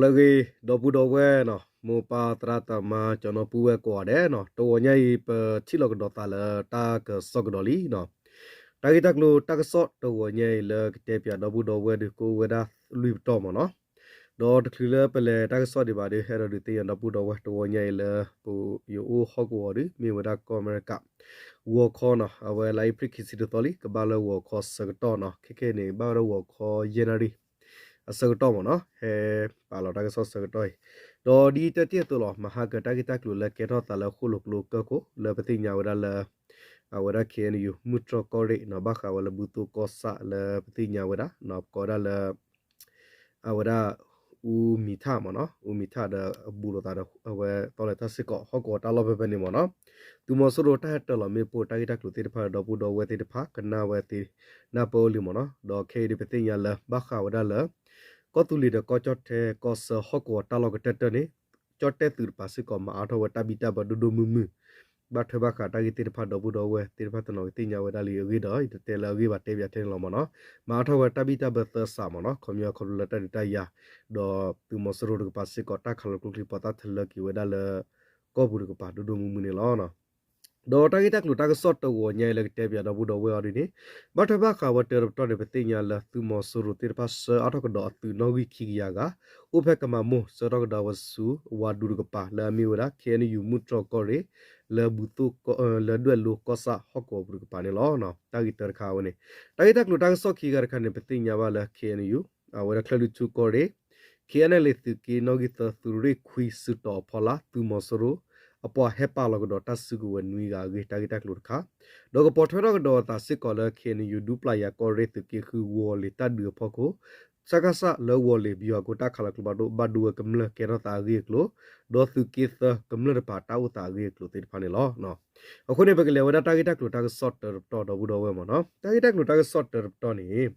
လၢအဂ့ၤ ဒီပုၢ်ဒီဝဲၢ်နီၤ, မိၢ်ပၢ်သရၣ်သမါ ကၠီၤနီၤပုၢ်ဝဲၢ်ကိးဂၤဒဲးနီၤ, တဂီၤညါအံၤ ပထံၣ်လိာ်ကဒီးသးလၢတၢ်ကစီၣ်ကဒီးလံနီၤ. တၢ်ဂ့ၢ်တၢ်ကျိၤတၢ်ကစီၣ်တဂီၤညါအံၤလၢကတဲပၠးဒီပုၢ်ဒီဝဲၢ်ဒုး ကအိၣ်ဝဲဒၣ်လွံၢ်ပတီၢ်မ့ၢ်နီၤ. ဒီးတချုးလၢပလဲၤတၢ်ကစီၣ်ဒံးဘၣ်ဒီး အဲၣ်ဒိးဒုးသ့ၣ်ညါဒီပုၢ်ဒီဝဲၢ် တဂီၤညါအံၤလၢ ပယအိၣ်ဟီၣ်ကဝီၤဒီး မ့ၢ်ဝဲဒၣ်ကီၢ်အမဲရကၤ ဂီၤခီနီၤ, အဝဲလါအ့ဖြ့ၣ်ခံဆံတသီလံ ကဘၣ်လၢဂီၤခီဆၢကတီၢ်နီၤ, ခဲခဲအံၤန့ၣ် ဘၣ်ဝဲဒၣ်ဂီၤခီယဲၢ်နၣ်ရံၣ် အဆၢကတီၢ်မ့ၢ်နီၤ, ဟဲပာ်လီၤတၢ်ကစီၣ်ဆၢကတီၢ်အံၤ, ဒီးဒ်တၢ်တ့ၢ်အသိးလီၤ မဟါကတၢ်ဂ့ၢ်တၢ်ကျိၤလၢကဲထီၣ်သးလၢဃိၣ်လိာ်ကျိကၢၢ်ခိၣ် လၢပသ့ၣ်ညါဝဲဒၣ်လၢ အဝဲဒၣ် ခ့ၣ်အဲၣ်ယူၣ် မုၢ်တြီၢ်ကီၢ်ရ့ၣ်နီၤ, ဘၣ်ဃးဝဲလၢဘူၣ်သိၣ်ကီၢ်ဆၣ်လၢပသ့ၣ်ညါဝဲဒၣ် ကိးဝဲဒၣ်လၢ အဝဲဒၣ် အူမံၤထၣ်မ့ၢ်နီၤ, အူမံၤထၣ်ဒီးအဘူးလိာ်သးဒီး အဝဲသီလဲၤထီၣ်စ့ၢ်ကီး ဟီၣ်ကဝီၤတၢ်လီၢ်ဖဲဖဲန့ၣ်မ့ၢ်နီၤ, သုးမီၤစိရိၤတၢ်ဟဲတၢၤလီၤမ့ၣ်ပိၢ်တၢ်ဂ့ၢ်တၢ်ကျိၤသ့ၣ်တဖၣ်ဒီး ဒီပုၢ်ဒီဝဲၢ်သ့ၣ်တဖၣ် ကနၣ်ဝဲသ့ၣ် နၢ်ပၢၢ်အိၣ်လံမ့ၢ်နီၤ, ဒီးခဲအံၤဒ်ပသ့ၣ်ညါလၢ ဘၣ်ဃးဝဲဒၣ်လၢ ကီၢ်သူလ့ၤဒီးကီၢ်ကၠီၣ်တဲၣ်ကီၢ်ဆၢဟီၣ်ကဝီၤတၢ်လီၢ်ကတၢၢ်တၢၢ်န့ၣ် ကၠီၣ်တဲၣ်သုးတကပၤစ့ၢ်ကီး မၤအါထီၣ်ဝဲတၢ်ဘံၣ်တၢ်ဘၢဒိၣ်ဒိၣ်မုၢ်မုၢ် ဘၣ်ထွဲဘၣ်ဃးတၢ်ဂ့ၢ်သ့ၣ်တဖၣ် ဒီပုၢ်ဒီဝဲၢ်သ့ၣ်တဖၣ်တနီၤကသ့ၣ်ညါဝဲဒၣ်လံအဂ့ၢ်ဒီး ယတတဲလၢအဂ့ၢ်ဘၣ်တဲပၠးထဲန့ၣ်လီၤမ့ၢ်နီၤ, မၤအါထီၣ်ဝဲတၢ်ဘံၣ်တၢ်ဘၢသၢစးမ့ၢ်နီၤ, ခီပညီခီဖျိလၢတၢ်ဒုးတၢ်ယၤ ဒီးသုးမီၤစိရိၤတကပၤစ့ၢ်ကီး တၢ်ခးလီၤကျိချံ ပှၤသၣ်ထလၢက့ၤဝဲဒၣ်လၢ ကီၢ်ပူၤတကပၤဒိၣ်ဒိၣ်မုၢ်မုၢ်န့ၣ်လီၤ. ဒီးတၢ်ဂ့ၢ်တၢ်ကျိၤတၢ်ကစီၣ်တဂီၤညါအံၤလၢကတဲပၠးဒီပုၢ်ဒီဝဲၢ်အီၤဒ်န့ၣ်, ဘၣ်ထွဲဘၣ်ဃးဝဲတၢတပတီၢ်န့ၣ် ပသ့ၣ်ညါလၢသုးမီၤစိရိၤသ့ၣ်တဖၣ်ဆှၢအါထီၣ်ကဒီးအသုးနီၣ်ဂံၢ်ခံကယၤဂၤ အိၣ်ဖဲကမၤမိၢ် ဆှၢထီၣ်ကဒီးဝဲဆူ ဝၤဒူတကပၤ လၢအမ့ၢ်ဝဲဒၣ် ခ့ၣ်အဲၣ်ယူၣ် မုၢ်တြီၢ်ကီၢ်ရ့ၣ် လၢဘူၣ်သိၣ် လၢဒွဲၣ်လိကီၢ်ဆၣ်ဟီၣ်ကဝီၤပူၤတကပၤန့ၣ်လီၤ. တၢ်ဂ့ၢ်တၢတခါအဝဲန့ၣ် တၢ်ဂ့ၢ်တၢ်ကျိၤတၢ်ကစီၣ်ခံဂၤတခါန့ၣ် ပသ့ၣ်ညါဘၣ်လၢ ခ့ၣ်အဲၣ်ယူၣ် အဝဲဒၣ်ချၢၣ်လွံၢ်ထူကီၢ်ရ့ၣ် ခ့ၣ်အဲၣ်ယူၣ် သုးက့နီၣ်ဂံၢ်သၢ သုးရ့ၣ်ခွံ စုတီၤအဖီလာ် သုးမီၤစိရိၤ အပှၤဟဲပာ်လီၤကဒီးတၢ်စုကဝဲၤနွံဂၤအဂ့ၢ် တၢ်ဂ့ၢ်တၢ်ကျိၤတခါ, ဒီးကပိာ်ထွဲထီၣ်ကဒီးအသးစ့ၢ်ကီးလၢ ခ့ၣ်အဲၣ်ယူၣ် ဒူပျၢ်ယၤကီၢ်ရ့ၣ်သုးက့ဃုဝီၤလ့ၤတၢ်ဒုးအဖီခိၣ် စကစ လၢဝီၤလ့ၤ ဘံၣ်ဟီၣ်ခိၣ်တၢ်ခးလီၤကျိဖးဒိၣ် ဘၣ်ဒိဝဲကမျၢၢ်ကဲထီၣ်သးအဂ့ၢ်အကျိၤ, ဒီးသုးက့သၢကမျၢၢ်တဖၣ်တၢ်အိၣ်သးအဂ့ၢ်အကျိၤသ့ၣ်တဖၣ်န့ၣ်လီၤ. အဃိန့ၣ် ပကလဲၤဝဲဒၣ်တၢ်ဂ့ၢ်တၢ်ကျိၤတၢ်ကစီၣ်တၢတပတီၢ်ဒီပုၢ်ဒီဝဲၢ်မ့ၢ်နီၤ, တၢ်ဂ့ၢ်တၢ်ကျိၤတၢ်ကစီၣ်တၢတပတီၢ်န့ၣ်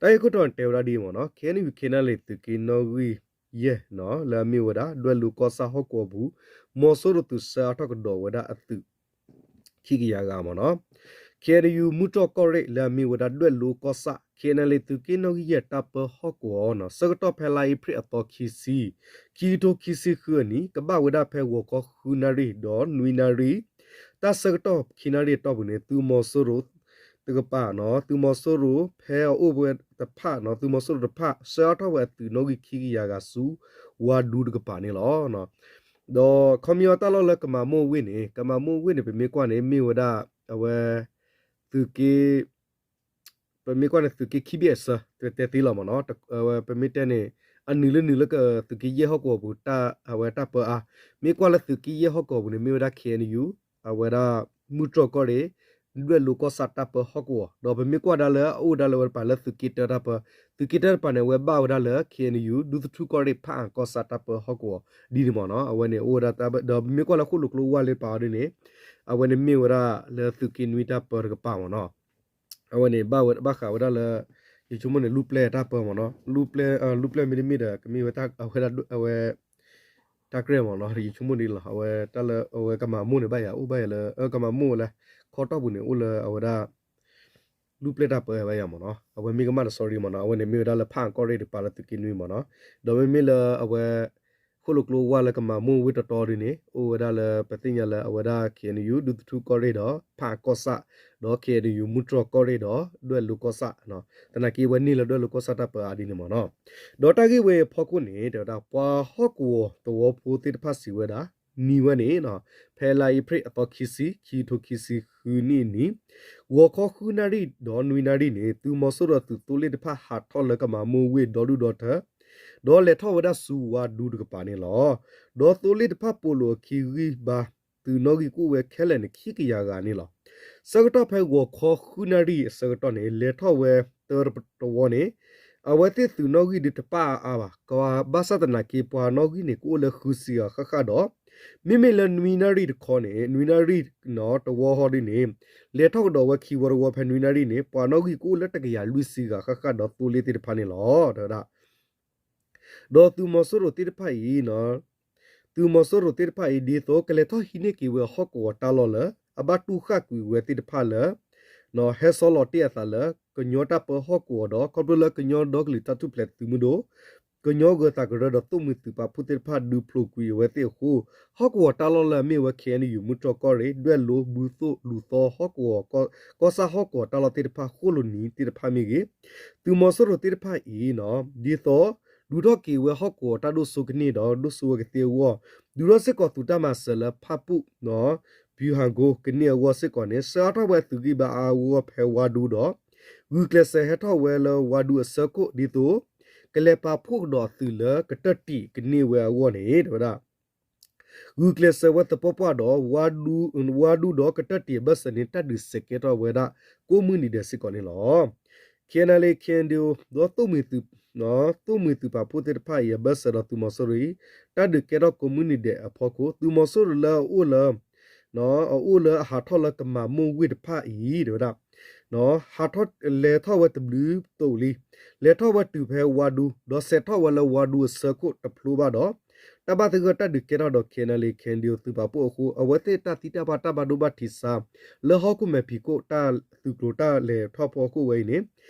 တၢ်ဂ့ၢ်ခိၣ်တီန့ၣ်တဲဝဲဒၣ်ဒ်အံၤမ့ၢ်နီၤ, ခ့ၣ်အဲၣ်ယူၣ် ခ့ၣ်အဲၣ်ယူၣ် သုးက့နီၣ်ဂံၢ်ယဲၢ်နီၤ လၢအမ့ၢ်ဝဲဒၣ် ဒွဲၣ်လိကီၢ်ဆၣ်ဟီၣ်ကဝီၤပူၤ မီၤစိရိၤသုးဆှၢအါထီၣ်ကဒီးဝဲဒၣ်အသုး ခံကယၤဂၤမ့ၢ်နီၤ, ခ့ၣ်အဲၣ်ယူၣ် မုၢ်တြီၢ်ကီၢ်ရ့ၣ် လၢအမ့ၢ်ဝဲဒၣ် ဒွဲၣ်လိကီၢ်ဆၣ် ခ့ၣ်အဲၣ်ယူၣ် သုးက့နီၣ်ဂံၢ်ယဲၢ်တၢ်ပၢဟီၣ်ကဝီၤနီၤ ဆၢကတီၢ်ဖဲလါအ့ဖြ့ၣ်အသီခံဆံ ခံကထိခံဆံဃုအနံၣ် ကဘၣ်ဝဲဒၣ်ဖဲဂီၤခီဃုနၣ်ရံၣ်ဒီးနွံနၣ်ရံၣ် တၢ်ဆၢကတီၢ်ခံနၣ်ရံၣ်အတီၢ်ပူၤန့ၣ် သုးမီၤစိရိၤတကပၤနီၤ သုးမီၤစိရိၤဖဲအအိၣ်ဝဲတဖၣ်နီၤ သုးမီၤစိရိၤတဖၣ် ဆှၢအါထီၣ်ဝဲအသုးနီၣ်ဂံၢ်ခံကယၤဂၤဆူ ဝၤဒူတကပၤန့ၣ်လီၤ. ဒီးခီပညီတၢ်လီၢ်လၢကမၤမိၢ်ဝ့ၢ်န့ၣ် ကမၤမိၢ်ဝ့ၢ်န့ၣ် ပမ့ၢ်ကွၢ်န့ၣ် မ့ၢ်ဝဲဒၣ် အဝဲ သုးက့ ပမ့ၢ်ကွၢ်န့ၣ် သုးက့ခံဘ့ၣ်အဆၢ တဲသ့လီၤမ့ၢ်နီၤ, ပမ့ၢ်တဲန့ၣ် အနုာ်လၢနုာ်လၢကသုးက့ယဲၢ်ဟီၣ်ကဝီၤပူၤ အဝဲတၢ်ပၢအါ, မ့ၢ်ကွၢ်လၢသုးက့ယဲၢ်ဟီၣ်ကဝီၤပူၤန့ၣ် မ့ၢ်ဝဲဒၣ် ခ့ၣ်အဲၣ်ယူၣ် အဝဲဒၣ် မုၢ်တြီၢ်ကီၢ်ရ့ၣ် ဒွဲၣ်လိကီၢ်ဆၣ်တၢ်ပၢဟီၣ်ကဝီၤ ဒီးပမ့ၢ်ကွၢ်ဒၣ်လၢအအိၣ်ဒၣ်လၢဝဲတပၤလၢသုးက့တၢတၢ်ပၢ, သုးက့တၢတပၤန့ၣ် အဝဲဘၣ်ဝဲဒၣ်လၢ ခ့ၣ်အဲၣ်ယူၣ် ဒူသထူကီၢ်ရ့ၣ် ဖးအၣ်ကီၢ်ဆၣ်တၢ်ပၢဟီၣ်ကဝီၤ ဒ်န့ၣ်မ့ၢ်နီၤ, အဝဲန့ၣ်အိၣ်ဝဲဒၣ်တၢ် ဒီးပမ့ၢ်ကွၢ်လၢဃိၣ်လိာ်ကျိဝါလၢတပၤအီၤဒ်န့ၣ် အဝဲန့ၣ်မ့ၢ်ဝဲဒၣ်လၢသုးက့နွံတၢ်ပၢတကပၤမ့ၢ်နီၤ, အဝဲန့ၣ်ဘၣ်ဃးဝဲဒၣ်လၢ ယဆိကမိၣ်န့ၣ် လူၢ်ပျဲၢ်တၢ်ပၢမ့ၢ်နီၤ, လူၢ်ပျဲၢ် လူၢ်ပျဲၢ်မ့တမ့ၢ်ဒီး ကမ့ၢ်ဝဲတၢ်အဝဲ တၢ်ကြဲၢ်မ့ၢ်နီၤ, ယဆိကမိၣ်ဒ်လီၤ, အဝဲတၢ်လၢအဝဲကမၤမိၢ်န့ၣ် ဘၣ်ယၤအိၣ်ဘၣ်ယၤလၢ ကမၤမိၢ်ဝဲလၢ ခီတီၢ်ပူၤန့ၣ် အိၣ်လၢအဝဲဒၣ် လူၢ်ပျဲၢ်တၢ်ပၢဘၣ်ယၤမ့ၢ်နီၤ, အဝဲမ့ၢ်ကမၣ်တ sorry မ့ၢ်နီၤ, အဝဲန့ၣ်မ့ၢ်ဝဲဒၣ်လၢဖးအၣ်ကီၢ်ရ့ၣ်တပၤလၢသုးက့နွံမ့ၢ်နီၤ, ဒီးမ့မ့ၢ်လၢအဝဲ ဃိၣ်လိာ်ကျိဝါလၢကမၤမိၢ်ဝ့ၢ်တီတီဒ်န့ၣ် အိၣ်ဝဲဒၣ်လၢပသ့ၣ်ညါလၢအဝဲဒၣ် ခ့ၣ်အဲၣ်ယူၣ် ဒူသထူကီၢ်ရ့ၣ်ဒီး ဖးအၣ်ကီၢ်ဆၣ် ဒီး ခ့ၣ်အဲၣ်ယူၣ် မုၢ်တြီၢ်ကီၢ်ရ့ၣ်ဒီး ဒွဲၣ်လိကီၢ်ဆၣ် သနာ်က့ဝဲန့ၢ်လၢဒွဲၣ်လိကီၢ်ဆၣ်တၢ်ပၢအါဒ်န့ၣ်မ့ၢ်နီၤ, ဒီးတၢ်ဂ့ၢ်ဝဲအံၤအဖီခိၣ်န့ၣ် တဲဝဲဒၣ် ပှၤဟီၣ်ကဝီၤသဝီဖိသ့ၣ်တဖၣ်စံးဝဲဒၣ် နံၤဝဲန့ၣ် ဖဲလါအ့ဖြ့ၣ်အသီခံဆံ ခံကထိခံဆံဃုနံၣ်အနံၤ ဂီၤခီဃုနၣ်ရံၣ်ဒီးနွံနၣ်ရံၣ်န့ၣ် သုးမီၤစိရိၤအသုးသိလ့ၣ်တဖၣ်ဟးထီၣ်လၢကမၤမိၢ်ဝ့ၢ်ဒီဒူၣ်ဒီထၢ ဒီးလဲၤထီၣ်ဝဲဒၣ်ဆူဝါဒူတကပၤန့ၣ်လီၤ. ဒီးသိလ့ၣ်တဖၣ်ပိာ်လိာ်အခံဂံၢ်ဘါ သုးနီၣ်ဂံၢ်ကအိၣ်ဝဲခဲလၢာ်န့ၣ် ခံကယၤဂၤန့ၣ်လီၤ. ဆၢကတီၢ်ဖဲဂီၤခီဃုနၣ်ရံၣ်အဆၢကတီၢ်န့ၣ် လဲၤထီၣ်ဝဲတၢတဝီန့ၣ် အဝဲသ့ၣ်သုးနီၣ်ဂံၢ်ဒုးတပၣ်အါအါဘၣ် ကဘၣ်ဆၣ်သနာ်က့ ပှၤနီၣ်ဂံၢ်န့ၣ် ကအိၣ်လၢဃုဆံဂၤဃၣ်ဃၣ်ဒီး မ့မ့ၢ်လၢနွံနၣ်ရံၣ်တခီန့ၣ် နွံနၣ်ရံၣ်တဝီဟီဒ်န့ၣ် လဲၤထီၣ်ကဒီးဝဲခံဝီတဝီဖဲနွံနၣ်ရံၣ်န့ၣ် ပှၤနီၣ်ဂံၢ်ကအိၣ်လၢတကယၤလွံၢ်ဆံဂၤဃၣ်ဃၣ်ဒီးသိလ့ၣ်သ့ၣ်တဖၣ်န့ၣ်လီၤ တဲဝဲဒၣ် ဒီးသုးမီၤစိရိၤသ့ၣ်တဖၣ်အံၤ သုးမီၤစိရိၤသ့ၣ်တဖၣ်အံၤ ဒ်သိးကလဲၤထီၣ်ဟံးန့ၢ်က့ၤဝဲဟီၣ်ကဝီၤတၢ်လီၢ်လၢ အဘၣ်တူၢ်ဃၣ်ကွံာ်ဝဲသ့ၣ်တဖၣ်လၢ ဟဲဆီလီၤတ့ၢ်အသးလၢ ကညီတၢ်ပၢဟီၣ်ကဝီၤဒီး ခီဖျိလၢကညီဒီကလုာ်တၢ်ထူၣ်ဖျဲးသုးမုၢ်ဒိၣ် ကညီဂၢၤသးကရၢဒီးသိၣ်မှံၤသုးပာ်ဖှိၣ်သ့ၣ်တဖၣ်ဒုးဖျိးကွံာ်အဝဲသ့ၣ်အဃိ ဟီၣ်ကဝီၤတၢ်လီၢ်လၢအမ့ၢ်ဝဲ ခ့ၣ်အဲၣ်ယူၣ် မူတြီၢ်ကီၢ်ရ့ၣ် ဒွဲၣ်လိၤ ဘုသိၣ် လူၤသီ ဟီၣ်ကဝီၤ ကီၢ်ဆၣ်ဟီၣ်ကဝီၤတၢ်လီၢ်သ့ၣ်တဖၣ် ဃိၣ်လိာ်နံၤသ့ၣ်တဖၣ်မ့ၢ်ဂ့ၤ, သုးမီၤစိရိၤသ့ၣ်တဖၣ်အံၤ ဒ်သိး ဒုးထီၣ်က့ၤဝဲဟီၣ်ကဝီၤတၢ်ဒိၣ်စိကန့ၢ်ဒီးဒိၣ်စိဝဲကသ့အဂီၢ် ဒုးထီၣ်စ့ၢ်ကီးသုးတၢ်မၤစၢၤလၢဖၣ်ပူၣ် ပၠူၤဟၣ်ကိကန့ၢ်အဂီၢ်စ့ၢ်ကီးန့ၣ် ဆှၢအါထီၣ်ဝဲအသုးဂံၢ်ဘါအါအါဂီၢ်ဂီၢ်ဖဲဝါဒူဒီး ဂုာ်ကျဲးစၢးဟဲထီၣ်ဝဲလၢဝါဒူအဆၢခိၣ်ဒ်သိး ကလဲၤပာ်ဖှိၣ်ကဒီးအသုးလၢကတၢၢ်တံာ်ကန့ၢ်ဝဲအဂီၢ်န့ၣ် တဲဝဲဒၣ် ဂုာ်ကျဲးစၢးဝဲသပှၢ်ပှၢ်ဒီး ဝါဒူဒီးကတၢၢ်တံာ်အဘၢၣ်စၢၤန့ၣ် တၢ်ဒုးစဲးကဲထီၣ်ဝဲဒၣ် ကိးမုၢ်နံၤဒဲးစ့ၢ်ကီးန့ၣ်လီၤ. ခ့ၣ်အဲၣ်ယူၣ် ခ့ၣ်အဲၣ်ယူၣ် ဒီး သိၣ်မှံၤသုးပာ်ဖှိၣ်သ့ၣ်တဖၣ်အံၤအဘၢၣ်စၢၤဒီးသုးမီၤစိရိၤအံၤ တၢ်ဒုးကဲထီၣ်ကိးမုၢ်နံၤဒဲးအဖီခိၣ် သုးမီၤစိရိၤလၢအအိၣ်လၢ အအိၣ်လၢအဟးထီၣ်လၢကမၤမိၢ်ဝ့ၢ်တဖၣ်အံၤ တဲဝဲဒၣ် ဟးထီၣ်လဲၤထီၣ်ဝဲတဘျုးတိာ်လံ, လဲၤထီၣ်ဝဲတုၤဖဲဝါဒူ ဒီးစဲးထီၣ်ဝဲလၢဝါဒူအဆၢခိၣ်တဖျိဘၣ်ဒီး တၢ်ဘၣ်သဂၢၢ်တၢ်ဒုးကဲထီၣ်ဒီး ခ့ၣ်အဲၣ်ယူၣ် ခ့ၣ်အဲၣ်ယူၣ် သုးပာ်ဖှိၣ်အဃိ အဝဲသ့ၣ်တၢ်သံတၢ်ပှၢ်တၢ်ဘၣ်ဒိဘၣ်ထံးစါ လၢဟီၣ်ခိၣ်မဲာ်ဖံးခိၣ်တၢ်သုးကျိၤတၢ်လဲၤထီၣ်ဖီခိၣ်ဝဲအံၤန့ၣ်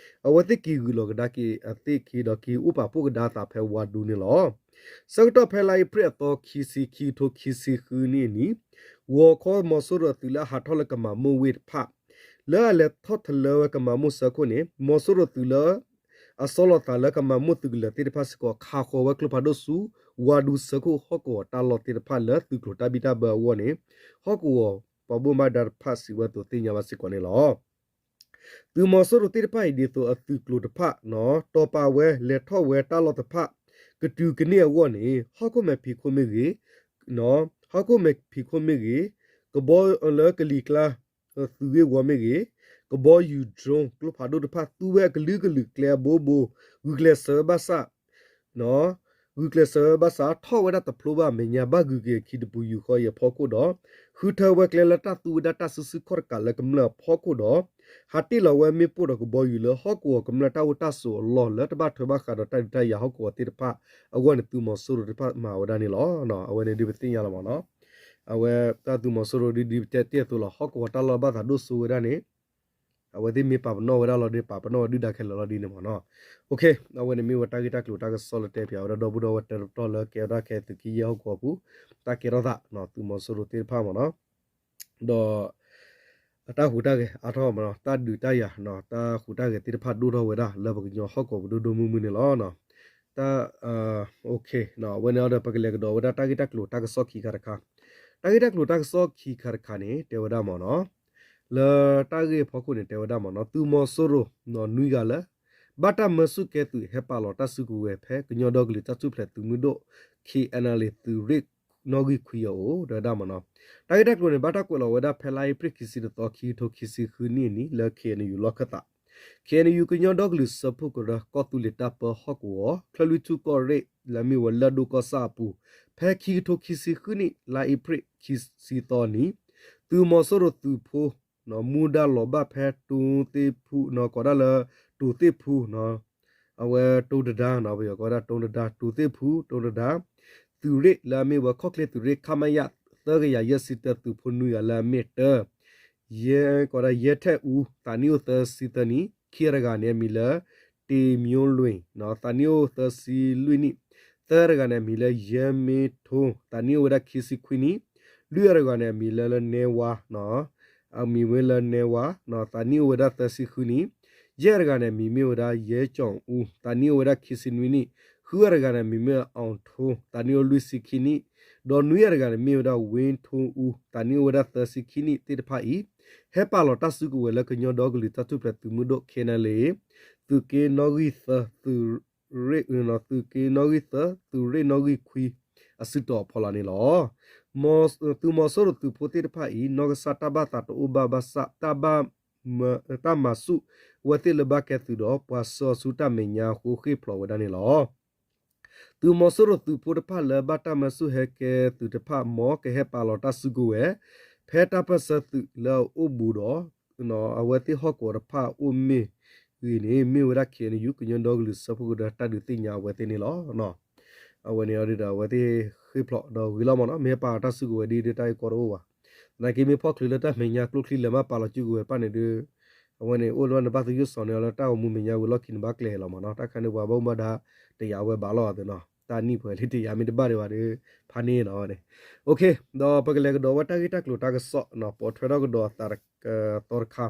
အဝဲသ့ၣ်က့ၤဂုာ်လီၤကဒါက့ၤအသ့ၣ်က့ၤဒီးက့ၤအိၣ်ပာ်ဖှိၣ်ကဒါအသးဖဲဝါဒူန့ၣ်လီၤ. ဆၢကတီၢ်ဖဲလါအ့ဖြ့ၣ်အသီခံဆံ ခံကထိခံဆံဃုနံၣ်အနံၤ ဂီၤခီမီၤစိရိၤအသုးလၢအဟးထီၣ်လၢကမၤမိၢ်ဝ့ၢ်တဖၣ် လၢအလဲၤထီၣ်တလၢဝဲကမၤမိၢ်ဆၢခိၣ်န့ၣ် မီၤစိရိၤသုးလၢ အဆီလီၤသးလၢကမၤမိၢ်သုးကလၢၤသ့ၣ်တဖၣ်စ့ၢ်ကီး ခးဃီၤဝဲကျိဖးဒိၣ်ဆူ ဝါဒူဆၢခိၣ်ဟီၣ်ကဝီၤတၢ်လီၢ်သ့ၣ်တဖၣ်လၢသုးကျိၤတၢ်ဘံၣ်တၢ်ဘၢအဂီၢ်န့ၣ် ဟီၣ်ကဝီၤပှၤဘၣ်မူဘၣ်ဒါတဖၣ်စံးဝဲအသိးသ့ၣ်ညါဘၣ်စ့ၢ်ကီးန့ၣ်လီၤ. သုးမီၤစိရိၤသ့ၣ်တဖၣ်အံၤဒ်သိးအသုးကျိၤတဖၣ် တီၤပာ်ဝဲလဲၤထီၣ်ဝဲတၢ်လီၢ်တဖၣ် ကတုၤကန့ၢ်အဂီၢ်န့ၣ် ဟီၣ်ခိၣ်မဲာ်ဖံးခိၣ်မ့ၢ်ဂ့ၤ ဟီၣ်ခိၣ်မဲာ်ဖံးခိၣ်မ့ၢ်ဂ့ၤ ကဘီလၢကလံၤကျါ သုးဂ့ၢ်ဝီမ့ၢ်ဂ့ၤ ကဘီယူၤ drone ကျိဖးဒိၣ်တဖၣ် သူဝဲအကလုာ်ကလုာ်ကျဲအဘိဘိ ဂုာ်ကျဲးစၢးဝဲဘၣ်ဆၣ် ဂုာ်ကျဲးစၢးဝဲဘၣ်ဆၣ် ထီၣ်ဝဲဒၣ်တဖျိဘၣ်အမဲာ်ညါ ဘၣ်ဂုၤက့ၤအခံတပူၤယူၤဃီအံၤအဖီခိၣ်ဒီး ဃုထၢဝဲကျဲလၢတၢ်သူဝဲဒၣ်တၢ်စုဆူၣ်ခီၣ်တကးလၢကမျၢၢ်အဖီခိၣ်ဒီး ဟးတ့ၢ်လီၤဝဲမ့ၣ်ပိၢ်ဒီးကဘီယူၤလၢဟီၣ်ကဝီၤကမျၢၢ်တၢ်အိၣ်တၢ်ဆိးအလီၢ်လၢတဘၣ်ထွဲဘၣ်ဃးဒီးတၢ်ဒုးတၢ်ယၤဟီၣ်ကဝီၤသ့ၣ်တဖၣ်အဂီၢ်န့ၣ် သုးမီၤစိရိၤသ့ၣ်တဖၣ်မၤဝဲဒၣ်န့ၣ်လီၤ. အဝဲန့ၣ်ဒုးပသ့ၣ်ညါလီၤမးနီၤ အဝဲတၢ်သုးမီၤစိရိၤဒ်ဒ်ပတဲတ့ၢ်အသိးလီၤ ဟီၣ်ကဝီၤတၢ်လီၢ်ဘၣ်သးဒိၣ်စိဝဲဒၣ်န့ၣ် အဝဲသ့ၣ်မ့ၢ်ပာ်ပနီၣ်ဝဲဒၣ်လီၤဒီး ပာ်ပနီၣ်ဝဲဒုၣ်ဒါခဲလၢာ်လီၤဒ်န့ၣ်မးနီၤ. အဝဲန့ၣ်မ့ၢ်ဝဲတၢ်ဂ့ၢ်တၢ်ကျိၤတၢ်ကစီၣ်လၢတဲပၠးဝဲဒၣ်ဒီပုၢ်ဒီဝဲၢ်တၢ်တတီၢ်လၢကဲထီၣ်တၢ်ခဲသုးက့ယဲၢ်ဟီၣ်ကဝီၤပူၤ တၢ်ကဲထီၣ်သး သုးမီၤစိရိၤသ့ၣ်တဖၣ်မးနီၤ ဒီး တၢ်ဟူးတၢ်ဂဲၤအါထီၣ်မးနီၤ တၢ်ဒုးတၢ်ယၤ တၢ်ဟူးတၢ်ဂဲၤသ့ၣ်တဖၣ်ဒိၣ်ထီၣ်ဝဲဒၣ်လၢပကညီဟီၣ်ကဝီၤပူၤဒိၣ်ဒိၣ်မုၢ်မုၢ်န့ၣ်လီၤ. တၢ် အဝဲန့ၣ်ဒီး ပကလဲၤကဒီးဝဲဒၣ်တၢ်ဂ့ၢ်တၢ်ကျိၤတၢ်ကစီၣ်ခံခါတခါ တၢ်ဂ့ၢ်တၢ်ကျိၤတၢ်ကစီၣ်ခံခါတခါန့ၣ် တဲဝဲဒၣ်မးနီၤ လၢတၢ်ဂ့ၢ်ဖီခိၣ်န့ၣ် တဲဝဲဒၣ်မးနီၤ သုးမီၤစိရိၤ နွံဂၤလၢ ဘၣ်တၢ်မၢဆူၣ်ကဲသုး ဟဲပာ်လီၤတၢ်စုကဝဲၤဖဲကညီဒီကလုာ်တၢ်ထူၣ်ဖျဲးသုးမုၢ်ဒိၣ် ခ့ၣ်အဲၣ်ယူၣ် သုးရ့ၣ်နီၣ်ဂံၢ်ခွံအအိၣ် တဲဝဲဒၣ်မးနီၤ. တၢ်ဂ့ၢ်တၢ်ကျိၤန့ၣ် ဘၣ်တၢ်ကွဲးလီၤဝဲဒၣ်ဖဲလါအ့ဖြ့ၣ်ခံဆံတသီ ခံကထိခံဆံဃုနံၣ်အနံၤ လၢ ခ့ၣ်အဲၣ်ယူၣ် လီၢ်ခၢၣ်သး ခ့ၣ်အဲၣ်ယူၣ် ကညီဒီကလုာ်စၢဖှိၣ်ကရၢ ကီၢ်သူလ့ၤတၢ်ပၢဟီၣ်ကဝီၤ ချၢၣ်လွံၢ်ထူၣ်ကီၢ်ရ့ၣ် လၢအမ့ၢ်ဝဲလၢၢ်ဒိၣ်ကီၢ်ဆၣ်အပူၤ ဖဲခံကထိခံဆံဃုနံၣ် လါအ့ဖြ့ၣ်ခံဆံသီနံၤ သုးမီၤစိရိၤသုးဖိ မူဒါလီၤဘၣ်ဖဲတိၤသ့ၣ်ဖူ ကိးဒၣ်လၢ တိၤသ့ၣ်ဖူ အဝဲတိၤတဒါ ပယီၤကိးဝဲဒၣ် တိၤတဒါ တိၤသ့ၣ်ဖူ တိၤတဒါ သုးရ့ၣ်လၢအမ့ၢ်ဝဲခီၣ်ချ့သုးရ့ၣ် ခမရ သၢကယၤယဲၢ်ဆံတၢ သုးဖိနွံဂၤလၢအမ့ၢ်တၢ ယဲ ကိးဒၣ်ယဲထဲၣ်အူ သးနံၣ်အိၣ်သၢဆံသၢနံၣ်, ခံဂၤတဂၤန့ၣ် အမံၤလၢ တ့ၤမျိလ့ၣ် သးနံၣ်အိၣ်သၢဆံလွံၢ်နံၣ်, သၢဂၤတဂၤန့ၣ် အမံၤလၢယဲမ့ထိ သးနံၣ်အိၣ်ဝဲဒၣ်ခံဆံခွံနံၣ်, လွံၢ်ဂၤတဂၤန့ၣ် အမံၤလၢလၢနဲဝါ အမံၤမ့ၢ်လၢနဲဝါ သးနံၣ်အိၣ်ဝဲဒၣ်သၢဆံဃုနံၣ်, ယဲၢ်ဂၤတဂၤန့ၣ် အမံၤမ့ၢ်ဝဲဒၣ်ယဲကၠီၣ်အူ သးနံၣ်အိၣ်ဝဲဒၣ်ခံဆံနွံနံၣ်, ဃုဂၤတဂၤန့ၣ် အမံၤမ့ၢ်အီၣ်ထိ သးနံၣ်အိၣ်လွံၢ်ဆံခံနံၣ်, ဒီးနွံဂၤတဂၤန့ၣ် မ့ၢ်ဝဲဒၣ်ဝ့ထိအူ သးနံၣ်အိၣ်ဝဲဒၣ်သၢဆံခံနံၣ်သ့ၣ်တဖၣ်အံၤ ဟဲပာ်လီၤတၢ်စုကဝဲၤလၢကညီဒီကလုာ်တၢ်ထူၣ်ဖျဲးသုးမုၢ်ဒိၣ် ခ့ၣ်အဲၣ်ယူၣ် သုးက့နီၣ်ဂံၢ်သၢ သုးရ့ၣ် သုးက့နီၣ်ဂံၢ်သၢ သုးရ့ၣ်နီၣ်ဂံၢ်ခွံ အစုတီၤအဖီလာ်န့ၣ်လီၤ. သုးမီၤစိရိၤသုးဖိသ့ၣ်တဖၣ်အံၤ နီၢ်ကစၢ်တၢ်ဘၣ်သးတအိၣ်ဘၣ်ဘၣ်ဆၣ် တၢ်မၤဆူၣ်အဝဲသ့ၣ်လၢဘၣ်ကဲသုးဒီး ပှၤဆှၢအီၤဆူတၢ်မဲာ်ညါအဃိ ဃ့ၢ်ဖျိးဝဲဒၣ်န့ၣ်လီၤ. သုးမီၤစိရိၤသုးဖိတဖၣ်လၢဘၣ်တၢ်မၤဆူၣ်ဟဲကဲသုးတဖၣ် မ်ကဟဲပာ်လီၤတၢ်စုကဝဲၤ ဖဲတၢ်ပၢၢ်ဆၢသုးလၢအအိၣ်ဘူးဒီး အဝဲသ့ၣ်ဟီၣ်ကဝီၤတဖၣ်အိၣ်မ့ၢ်ဂ့ၤန့ၣ် မ့ၢ်ဝဲဒၣ် ခ့ၣ်အဲၣ်ယူၣ် ကညီဒီကလုာ်စၢဖှိၣ်ကရၢ တၢ်ဒုးသ့ၣ်ညါအဝဲသ့ၣ်န့ၣ်လီၤ. အဝဲန့ၣ်ဒီး အဝဲသ့ၣ်ဃ့ၢ်ဖျိးဒီးဂ့ၤလီၤမးနီၤ မ့ၢ်ဟဲပာ်လီၤတၢ်စုကဝဲၤဒ်ဒီးတၢ်ဂ့ၢ်ကီတအိၣ်ဘၣ်. သနာ်က့မ့ၢ်ဖီၣ်ချုးလၢတၢ်မဲာ်ညါကျိချံလဲၤမးပာ်လီၤစုကဝဲၤတဖၣ်န့ၣ်ဒီး အဝဲန့ၣ်အိၣ်လၢနဘၣ်သယုၢ်စီၤန့ၣ်လၢတၢ်အိၣ်မူမဲာ်ညါဝံၤလီၢ်ခံန့ၣ် ဘၣ်ကျဲၤလီၤမ့ၢ်နီၤ. တၢ်ခါန့ၣ်ပှၤဘၣ်မူဘၣ်ဒါတယာ်ဝဲဘၣ်လီၤသ့နီၤ. တၢ်နံၣ်ပှဲၤလံတယာ်မ့ၢ်တဘၣ်ဒံးဘၣ်ဒီး ဖးန့ၣ်နီၤန့ၣ်. ဒီးပကလဲၤကဒီးဝဲတၢ်ဂ့ၢ်တၢ်ကျိၤတၢ်ကစီၣ်နီၤ ပိာ်ထွဲထီၣ်ကဒီးအသးသီတခါ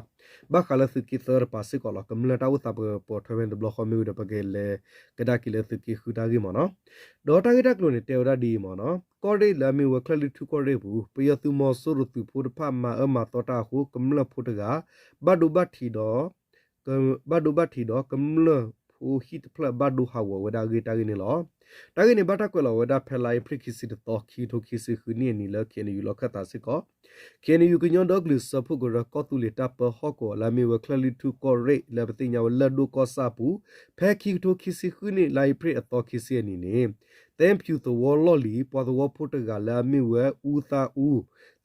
ဘၣ်ဃးလၢသုးက့သၢတပၤစ့ၢ်ကီးလီၤ. ကမျၢၢ်တၢ်အိၣ်သးပပိာ်ထွဲဖဲန့ၣ်တဘျီဃီမ့ၢ်ဝံၤဒီး ပကလဲၤကဒါက့ၤလၢသုးက့ဃုတၢ်ဂ့ၢ်မ့ၢ်နီၤ. ဒီးတၢ်ဂ့ၢ်တၢ်ကျိၤန့ၣ် တဲဝဲဒၣ်ဒ်အံၤမ့ၢ်နီၤ, ကီၢ်ရ့ၣ်လၢအမ့ၢ်ဝဲချၢၣ်လွံၢ်ထူၣ်ကီၢ်ရ့ၣ်အပူၤ ပယီၤသုးမီၤစိရိၤသုးဖိတဖၣ်မၤအၢမၤသီတၢ်အဃိ ကမျၢၢ်ဖိတဂၤ ဘၣ်ဒိဘၣ်ထံးဒီး ဘၣ်ဒိဘၣ်ထံးဒီး ကမျၢၢ်ဖိဟံၣ်တဖျၢၣ်ဘၣ်ဒိဟးဂီၤဝဲဒၣ်အဂ့ၢ်တၢ်ဂ့ၢ်န့ၣ်လီၤ. တၢ်ဂ့ၢ်န့ၣ် ဘၣ်တၢ်ကွဲးလီၤဝဲဒၣ်ဖဲလါအ့ဖြ့ၣ်ခံဆံတသီ ခံကထိခံဆံဃုနံၣ်အနံၤလၢ K N U လီၢ်ခၢၣ်သးစ့ၢ်ကီး K N U ကညီဒီကလုာ်စၢဖှိၣ်ကရၢကီၢ်သူလ့ၤတၢ်ပၢဟီၣ်ကဝီၤလၢအမ့ၢ်ဝဲချၢၣ်လွံၢ်ထူၣ်ကီၢ်ရ့ၣ်လၢပသ့ၣ်ညါဝဲလၢၢ်ဒိၣ်ကီၢ်ဆၣ်အပူၤ ဖဲခံကထိခံဆံဃုနံၣ် လါအ့ဖြ့ၣ်အသီခံဆံအနံၤန့ၣ် သဲဖၠူးသဝီလီၢ်လံၤ ပှၤသဝီဖိတဂၤလၢအမ့ၢ်ဝဲအူသါအူ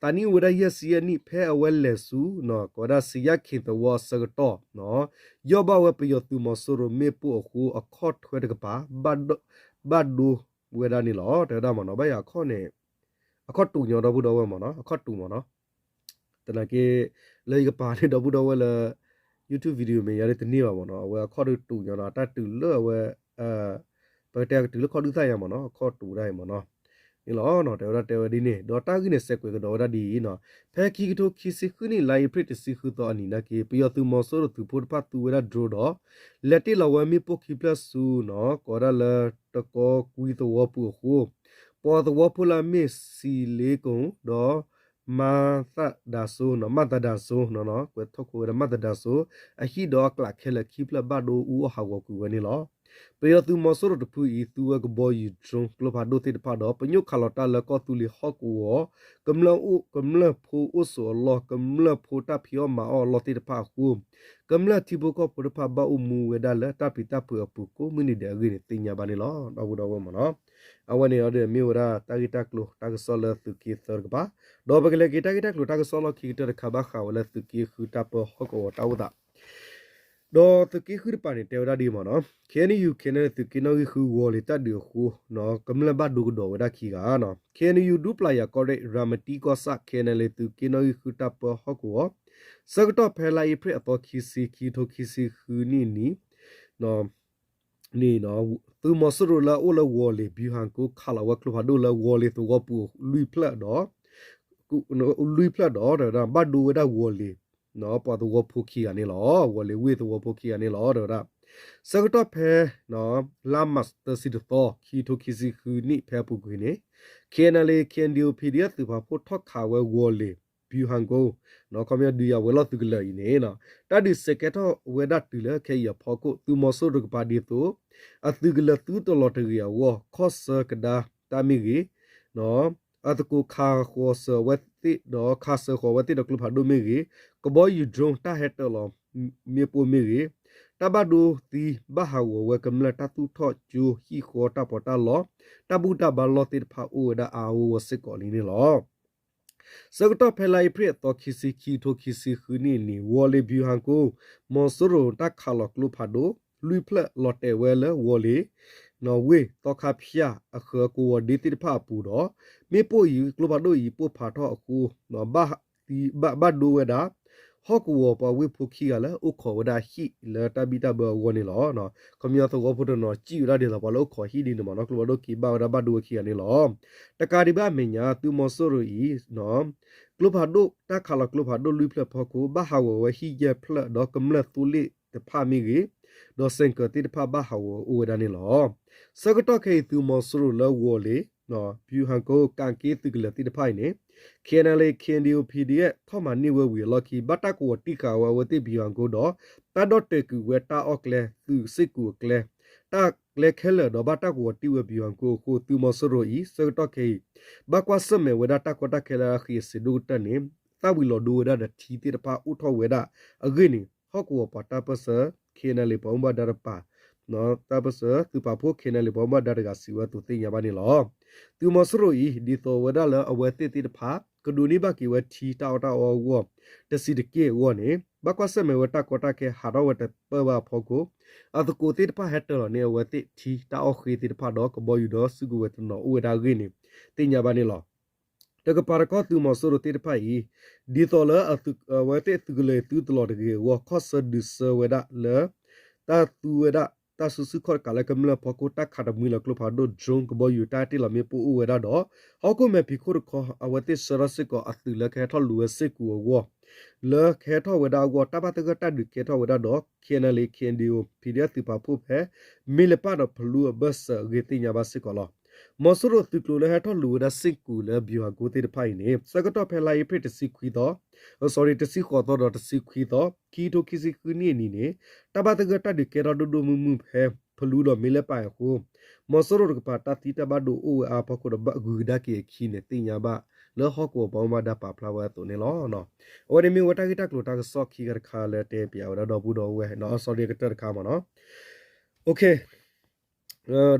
သးနံၣ်အိၣ်ဝဲဒၣ်ယဲၢ်ဆံယဲၢ်နံၣ် ဖဲအဝဲလဲၤဆူ ကိးဝဲဒၣ်စံယၣ်ခ့ၤသဝီအဆၢကတီၢ် ယီၢ်ဘၣ်ဝဲပယီၤသုးမီၤစိရိၤမ့ၣ်ပိၢ်အဃိ အခီၣ်ထွဲတကပၤ ဘၣ်ဒိဝဲဒၣ်န့ၣ်လီၤ. တဲဝဲဒၣ်မ့ၢ်နီၤ ဘၣ်ယၤအခီၣ်န့ၣ် အခီၣ်တူာ်ညီဒီပုၢ်ဒီဝဲၢ်မ့ၢ်နီၤ အခီၣ်တူာ်မ့ၢ်နီၤ. သနာ်က့ လၢယကပာ်န့ၢ်ဒီပုၢ်ဒီဝဲၢ်လၢ YouTube video မဲာ်ညါဒ်တန့ၢ်ဘၣ်မ့ၢ်နီၤ အဝဲအခီၣ်ဒုးတူာ်ညီနီၤ အတၢ်တုၤလၢအဝဲ ပကတဲကတုၤလၢခီၣ်ဒုးသၣ်ယါမ့ၢ်နီၤ အခီၣ်တူာ်ဒၣ်အံၤမ့ၢ်နီၤ န့ၣ်လီၤ. တဲဝဲဒၣ်တဲဝဲဒ်န့ၣ် ဒီးတၢ်ဂ့ၢ်န့ၣ်စဲးကွဲးကဒီးဝဲဒၣ်ဒ်အံၤနီၤ, ဖဲခံကထိခံဆံဃုနံၣ် လါအ့ဖြ့ၣ်တဆံဃုသီအနံၤနာ်က့ ပယီၤသုးမီၤစိရိၤသုးဖိတဖၣ်သူဝဲဒၣ် drone ဒီး လဲၤတ့ၢ်လီၤဝဲမ့ၣ်ပိၢ်ခံဖျၢၣ်ဆူနီၤ ကိးဝဲဒၣ်လၢတကီကွံသဝီပူၤအဃိ ပှၤသဝီဖိလၢအမ့ၢ်စံလ့ကိၣ်ဒီး မၤသဒၣ်စိနီၤ မၤသဒၣ်စိနီၤ ကွဲးထီၣ်ခိးဝဲဒၣ်မၤသဒၣ်စိ အဟံၣ်ဒီးအကျးခဲလၢာ်ခံဖျၢၣ်ဘၣ်ဒိအူအီၣ်ဟးဂီၤကွံာ်ဝဲန့ၣ်လီၤ. ပယီၤသုးမီၤစိရိၤတဖုအံၤ သူဝဲကဘီယူၤ drone ကျိဖးဒိၣ်သ့ၣ်တဖၣ်ဒီး ပညိၣ်ခးလီၤတၢ်လၢကီၢ်သူလ့ၤဟီၣ်ကဝီၤ ကမျၢၢ်အိၣ် ကမျၢၢ်ဖိအိၣ်ဆိးအလီၢ် ကမျၢၢ်ဖိတၢ်ဖံးအီၣ်မၤအီၣ်အလီၢ်သ့ၣ်တဖၣ်အဃိ ကမျၢၢ်ထံဖိကီၢ်ဖိတဖၣ်ဘၣ်အိၣ်မူဝဲဒၣ်လၢတၢ်ပျံၤတၢ်ဖုးအပူၤကိးမုၢ်နံၤဒဲးအဂ့ၢ်န့ၣ် သ့ၣ်ညါဘၣ်န့ၣ်လီၤ. ဒီပုၢ်ဒီဝဲၢ်မ့ၢ်နီၤ အဝဲန့ၣ်အီၤဒီးမ့ၢ်ဝဲဒၣ်တၢ်ဂ့ၢ်တၢ်ကျိၤတၢ်ကစီၣ်လၢသုးက့သၢတကပၤ, ဒီးပကလဲၤက့ၤတၢ်ဂ့ၢ်တၢ်ကျိၤတၢ်ကစီၣ်လီၢ်ခံကတၢၢ်တခါ ဘၣ်ဃးဝဲလၢသုးက့ဃုတၢ်ပၢဟီၣ်ကဝီၤတၢ်အိၣ်သး ဒီးသုးက့ဃုတပၤန့ၣ် တဲဝဲဒၣ်ဒ်အံၤမ့ၢ်နီၤ, K N U K N L A သုးက့နီၣ်ဂံၢ်ဃုဝီၤလံၤတၢ်ဒုးအဃိ ကမျၢၢ်ဘၣ်ဒိကဒီးဝဲဒၣ်ခံဂၤနီၤ, K N U ဒူပျၢ်ယၤကီၢ်ရ့ၣ် ရၤမတံကီၢ်ဆၣ် K N L A သုးက့နီၣ်ဂံၢ်ဃုတၢ်ပၢဟီၣ်ကဝီၤ ဆၢကတီၢ်ဖဲလါအ့ဖြ့ၣ်အသီခံဆံ ခံကထိခံဆံဃုနံၣ်အနံၤ န့ၣ် သုးမီၤစိရိၤလၢအအိၣ်လၢဝီၤလ့ၤ ဘျူးဟၣ်ကိ ခးလီၤဝဲကျိဖးဒိၣ်လၢဝီၤလ့ၤသဝီပူၤလွံၢ်ဖျၢၣ်ဒီး လွံၢ်ဖျၢၣ်ဒီး တဲဝဲဒၣ် ဘၣ်ဒိဝဲဒၣ်ဝီၤလ့ၤ ပှၤသဝီဖိခံဂၤန့ၣ်လီၤ. ဝီၤလ့ၤဝ့ၢ်သဝီဖိခံဂၤန့ၣ်လီၤ တဲဝဲဒၣ်. ဆၢကတီၢ်ဖဲ လါမၢ်ၡး သၢဆံတသီ ခံကထိခံဆံဃုနံၣ်ဖဲအပူၤကွံာ်န့ၣ် K N L A K N D O P D F သုးပာ်ဖှိၣ်ထီၣ်ခးဝဲဝီၤလ့ၤ ဘျူးဟၣ်ကိ ခီပညီဒုးယၤဝဲၤလီၢ်သုးကလၢၤအံၤန့ၣ် တၢ်ဒုးစဲးကဲထီၣ်ဝဲဒၣ်တုၤလၢခဲအံၤအဖီခိၣ် သုးမီၤစိရိၤတကပၤဒ်သိး အသုးကလၢၤသုတလီၤတဂ့ၤအဂီၢ် ခီၣ်ဆၢကဒါတၢ်မ့ၢ်ဂ့ၤ အသကိးခးဃီၤစၢၤအဝဲသ့ၣ်ဒီး ခးစၢၤဃီၤဝဲသ့ၣ်ဒီးကျိဖးဒိၣ်မ့ၢ်ဂ့ၤ, ကဘီယူၤ drone တၢ်ဟဲတၢၤလီၤမ့ၣ်ပိၢ်မ့ၢ်ဂ့ၤ, တၢ်ဘၣ်ဒိသံဘၣ်ဟးဂီၤဝဲကမျၢၢ်တၢ်သူၣ်ထီၣ်ကၠိဟံၣ်ဃီတၢ်ပီးတၢ်လီ, တၢ်ဘူၣ်တၢ်ဘါလီၢ်သ့ၣ်တဖၣ်အိၣ်ဝဲဒၣ်အါအါဂီၢ်ဂီၢ်စ့ၢ်ကီးလံန့ၣ်လီၤ. ဆၢကတီၢ်ဖဲလါအ့ဖြ့ၣ်အသီခံဆံ ခံကထိခံဆံဃုနံၣ်အနံၤ ဝီၤလ့ၤ ဘျူးဟၣ်ကိ မီၤစိရိၤတၢ်ခးလီၤကျိဖးဒိၣ် လွံၢ်ဖျၢၣ်လီၤတဲာ်ဝဲလၢဝီၤလ့ၤ နီၣ်ဝ့ၢ်သီခါဖၠၣ်အဃၢၤကဝီၤဒ့သ့ၣ်တဖၣ်အပူၤဒီး မ့ၣ်ပိၢ်အံၤ ကျိဖးဒိၣ်အံၤပိၢ်ဖးထီၣ်အဃိ ဘၣ်ဒိဝဲဒၣ် ဟီၣ်ကဝီၤပှၤဝ့ၢ်ဖိခံဂၤလၢအိၣ်ခိးဝဲဒၣ်ဟံၣ်လၢတၢ်ဘံၣ်တၢ်ဘၢအဂီၢ်န့ၣ်လီၤ. ခီပညီသဝီဖိတနီၤစံၣ်ဝဲဒၣ်ဒ်သိးပှၤလၢအိၣ်ခိးဟံၣ်ဒ်န့ၣ်မ့ၢ်နီၤ ကျိဖးဒိၣ်က့ၤဘၣ်ဝဲဒၣ်ဘၣ်ဒိဝဲခံဂၤန့ၣ်လီၤ. တကးဒံးဘၣ်အမဲာ်ညါ သုးမီၤစိရိၤအံၤ ကျိဖးဒိၣ်တၢ်ခးလီၤကျိဖးဒိၣ်လွံၢ်ဖျၢၣ်ဖီခိၣ် ဘၣ်ဟးဂီၤဝဲဟံၣ်ယဲၢ်ဖျၢၣ်ဒီးကမျၢၢ်သိလ့ၣ်တဖၣ်မ့ၢ်ဂ့ၤ, ဒီးစဲးကၢၤသ့ၣ်တဖၣ်ဘၣ်ဟးဂီၤအိၣ်ဝဲဒၣ်န့ၣ်လီၤ. ဆၢကတီၢ်ခဲအံၤ သုးမီၤစိရိၤလၢဝီၤလ့ၤ ဘျူးဟၣ်ကိ ကးက့သုးကလၢၤသ့ၣ်တဖၣ်အံၤန့ၣ် K N L A K N D O P D F ထီၣ်မၤန့ၢ်ဝဲဝံၤအလီၢ်ခံ ဘၣ်တၢ်ကဝီၤတံၢ်ဃာ်ဝဲအဝဲသ့ၣ်ဘျူးဟၣ်ကိဒီး တၢ်ဒီၣ်တဲာ်ကွံာ်ဝဲတၢ်အီၣ်ကျဲ သုးစ့ၢ်ကီးအကျဲ တၢ်ကျဲခဲလၢာ်ဒီးဘၣ်တၢ်ကဝီၤတံၢ်ဝဲဘျူးဟၣ်ကိအဃိ သုးမီၤစိရိၤအံၤ ဆၢကတီၢ်ခဲအံၤ ဘၣ်ကွၢ်ဆၢၣ်မဲာ်ဝဲဒၣ်တၢ်ကီတၢ်ခဲလၢအဃံအစ့ဒိၣ်ကတၢၢ်န့ၣ် သၣ်ဝံၤလီၤဒိဝဲဒၣ်ဒီးထံသ့ၣ်တဖၣ်အိၣ်ထီၣ်ဝဲဒၣ်အဂ့ၢ်န့ၣ် ဟီၣ်ကဝီၤပှၤတၢ်ပၢၢ်ဆၢ K N L A ပှၤမူဘၣ်ဒါတပၤ တၢ်ပၢၢ်ဆၢသုးပာ်ဖှိၣ် K N L A ပှၤမူဘၣ်ဒါတဂၤစံးဝဲအသိးသ့ၣ်ညါဘၣ်န့ၣ်လီၤ. သုးမီၤစိရိၤအံၤ ဒ်သိးဝဲဒၣ်လၢအဝဲသ့ၣ်သ့ၣ်တဖၣ် ကဒိးန့ၢ်ဘၣ်က့ၤဝဲထံတၢ်အီၣ်တၢ်အီအဂီၢ် တဆံးတက့ၢ်အဂီၢ်န့ၣ် ဘၣ်ကွၢ်ဆၢၣ်မဲာ်ဝဲတၢ်ကီတၢ်ခဲဟးထီၣ်ဝဲတပၢၢ်ဘၣ်အဖီခိၣ် အသကိးသ့ၣ်တဖၣ်ဟဲတၢၤလီၤန့ၢ်အဝဲသ့ၣ်ထံတၢ်အီၣ်ဃ့သ့ၣ်တဖၣ်ဒီးကဘီယူၤဒီးစုကဝဲၤတနီၤအိၣ်ဝဲဒၣ်အဂ့ၢ်န့ၣ် သ့ၣ်ညါဘၣ်န့ၣ်လီၤ. တကပၤတခီသုးမီၤစိရိၤသ့ၣ်တဖၣ်အံၤ ဒ်သိးလၢအဝဲသ့ၣ်သုးကလၢၤသုတလီၤတဂ့ၤအဂီၢ် ခီၣ်ဆၢဒုးဆၢဝဲဒၣ်လၢ တၢ်သူဝဲဒၣ် တၢ်စုဆူၣ်ခီၣ်တကးလၢကမျၢၢ်ဖီခိၣ် တၢ်ခးတမှံလီၤကျိဖးဒိၣ် drone ကဘီယူၤ တၢ်တ့ၢ်လီၤမ့ၣ်ပိၢ်အိၣ်ဝဲဒၣ်ဒီး ဟီၣ်ခိၣ်မဲာ်ဖံးခိၣ်တခီ အဝဲသ့ၣ်ဆှၢထီၣ်စ့ၢ်ကီးအသုးလၢကဟဲထီၣ်လူၤဝဲစ့ၢ်ကီးအဂီၢ် လၢကဟဲထီၣ်ဝဲဒၣ်အဂီၢ် တၢ်ဘၣ်သဂၢၢ်တၢ်ဒုးကဲထီၣ်ဝဲဒၣ်ဒီး KNLA KNDO PDF သုးပာ်ဖှိၣ်ဖဲ မ့ၢ်လၢပၢ်ဒီးဖလူအဘၢၣ်စၢၤအဂ့ၢ်သ့ၣ်ညါဘၣ်စ့ၢ်ကီးလီၤ. မီၤစိရိၤသုးကျိၤလၢဟဲထီၣ်လူၤဝဲဒၣ်စ့ၢ်ကီးလၢ ဗျူဟာကုန်း သ့ၣ်တဖၣ်အံၤန့ၣ် ဆၢကတီၢ်ဖဲလါအ့ဖြ့ၣ်တဆံခွံသီ sorry တဆံဃိးသီဒီးတဆံခွံသီ ခံကထိခံဆံဃုနံၣ်အနံၤန့ၣ် တၢ်ဘၣ်သဂၢၢ်တၢ်ဒုးကဲထီၣ်ဒိၣ်ဒိၣ်မုၢ်မုၢ်ဖဲ ဖလူဒီးမ့ၢ်လၢပၢ်အဃိ မီၤစိရိၤတကပၤတၢ်သံတၢ်ဘၣ်ဒိအိၣ်ဝဲအါဖီခိၣ်ဒီးဘၣ်ဂုၤကဒါက့ၤအခံန့ၣ် သ့ၣ်ညါဘၣ်လၢဟီၣ်ကဝီၤပှၤမူဘၣ်ဒါပာ်ဖျါဝဲအသိးန့ၣ်လီၤ. အဝဲန့ၣ်မ့ၢ်ဝဲတၢ်ဂ့ၢ်တၢ်ကျိၤတၢ်ကစီၣ်ခံခါတခါလၢတဲပၠးဝဲဒၣ်ဒီပုၢ်ဒီဝဲၢ်နီၤ အစီၤဒ့ကတၢၢ်တခါမ့ၢ်နီၤ